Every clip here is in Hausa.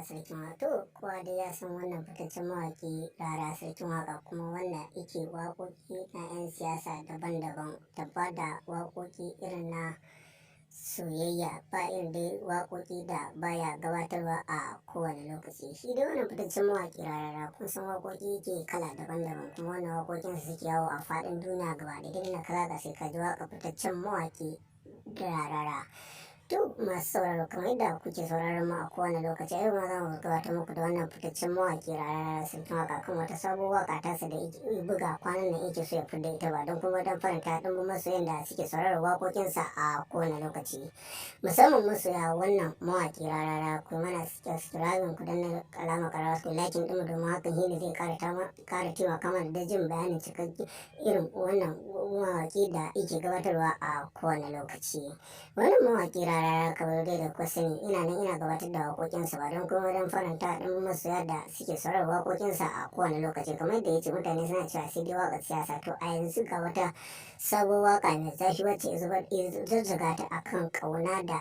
Sarkin Waƙa. To, kowa dai ya san wannan fitaccen mawaƙi Rara Sarkin Waƙa, kuma wanda yake waƙoƙi na 'yan siyasa daban-daban, da ba da waƙoƙi irin na soyayya, ba irin dai waƙoƙi da baya gabatarwa a kowane lokaci. Shi dai wannan fitaccen mawaƙi Rarara, kun san waƙoƙi yake kala daban-daban, kuma wannan waƙoƙin su suke yawo a faɗin duniya gaba ɗaya. Duk inda ka zaga sai ka ji waƙar fitaccen mawaƙi Rarara. To, masu sauraro, kamar yadda kuke sauraron mu a kowane lokaci, yau ma za mu gabatar muku da wannan fitaccen mawaƙi Rarara Sarkin Waƙa kan wata sabuwar waƙa tasa da ya buga kwanan nan, yake so ya fidda ita, ba don kuma don faranta ɗumbin masoyan da suke sauraron waƙoƙinsa a kowane lokaci. Musamman masoya wannan mawaƙi Rarara, ku mana subscribing, ku danna alamar ƙararrawa, ku liking ɗinmu, domin hakan shi ne zai ƙara taimaka mana da jin bayanin cikakken irin wannan mawaƙi da yake gabatarwa a kowane lokaci. Wannan mawaƙi Rarara, kamar dai da kuka sani, ina nan ina gabatar da waƙoƙinsa ba don kuma don faranta ɗumbin masoya da suke sauraron waƙoƙinsa a kowane lokaci. Kamar yadda ya ce, mutane suna cewa sai dai waƙar siyasa. To, a yanzu ga wata sabuwar waƙa mai zafi wacce ya zuzzuga ta akan ƙauna da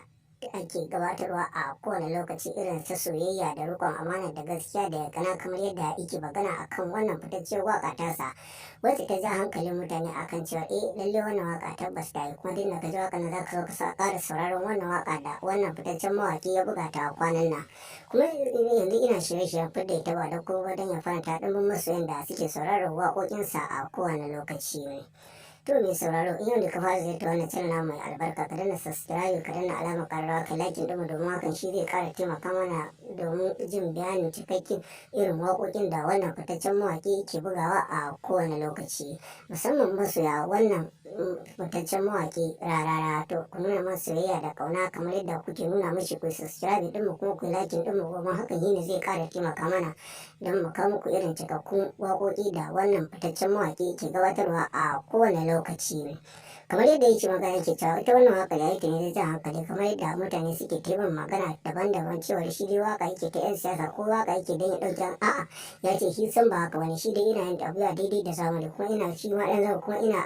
ake gabatarwa a kowane lokaci, irin ta soyayya da riƙon amana da gaskiya da yakana, kamar yadda yake magana akan wannan fitacciyar waƙa tasa, wacce ta ja hankalin mutane akan cewa eh, lalle wannan waƙa tabbas ta yi. Kuma duk da ka ji waƙar nan, za ka so ka ƙara sauraron wannan waƙa da wannan fitaccen mawaƙi ya buga ta kwanan nan. Kuma yanzu ina shirye-shiryen fidda ita, ba don kuma don ya faranta ɗumbin masoyan da suke sauraron waƙoƙinsa a kowane lokaci. To, mai sauraro, in yau ne ka fara ziyarta wannan channel namu mai albarka, ka danna subscribe, ka danna alamar ƙararrawa, ka like ɗinmu, domin hakan shi zai ƙara taimaka mana domin jin bayanin cikakken irin waƙoƙin da wannan fitaccen mawaƙi ke bugawa a kowane lokaci. Musamman masoya wannan fitaccen mawaƙi Rarara, to ku nuna masa soyayya da ƙauna kamar yadda kuke nuna mishi. Ku subscribe ɗinmu kuma ku like ɗinmu, domin hakan shi ne zai ƙara taimaka mana don mu kawo muku irin cikakkun waƙoƙi da wannan fitaccen mawaƙi ke gabatarwa a kowane lokaci. Kamar yadda yake magana, yake cewa ita wannan waƙar ya yi ta ne da jan hankali, kamar yadda mutane suke ta yin magana daban-daban cewar shi dai waƙa yake ta 'yan siyasa ko waƙa yake don ya ɗauki. A'a, ya ce shi san ba haka bane, shi dai yana yin tafiya daidai da zamani, kuma ina shi ma ɗan zamani, kuma ina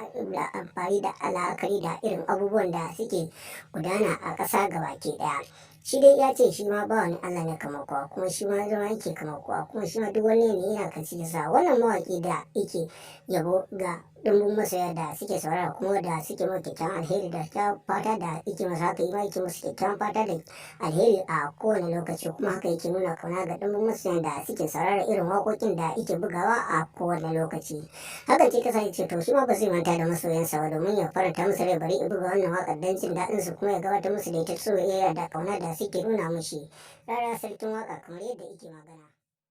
amfani da la'akari da irin abubuwan da suke gudana a ƙasa gabaki ɗaya. Shi dai ya ce shi ma ba wani Allah ne kamar kowa, kuma shi ma zama yake kamar kowa, kuma shi ma duk wani ne yana kan sa. Wannan mawaƙi da yake yabo ga ɗumbin masoya da suke saurara kuma da suke mai kyakkyawan alheri da kyakkyawan fata da yake masa, haka yi ma yake musu kyakkyawan fata da alheri a kowane lokaci, kuma haka yake nuna kauna ga ɗumbin masoyan da suke saurara irin waƙoƙin da yake bugawa a kowane lokaci. Hakan ce ta sa ce to, shi ma ba zai manta da masoyansa ba, domin ya faranta musu rai, bari ya buga wannan waƙar don jin daɗin su, kuma ya gabatar musu da ita, soyayya da kauna da suke nuna mishi. Rara Sarkin Waƙa, kamar yadda yake magana.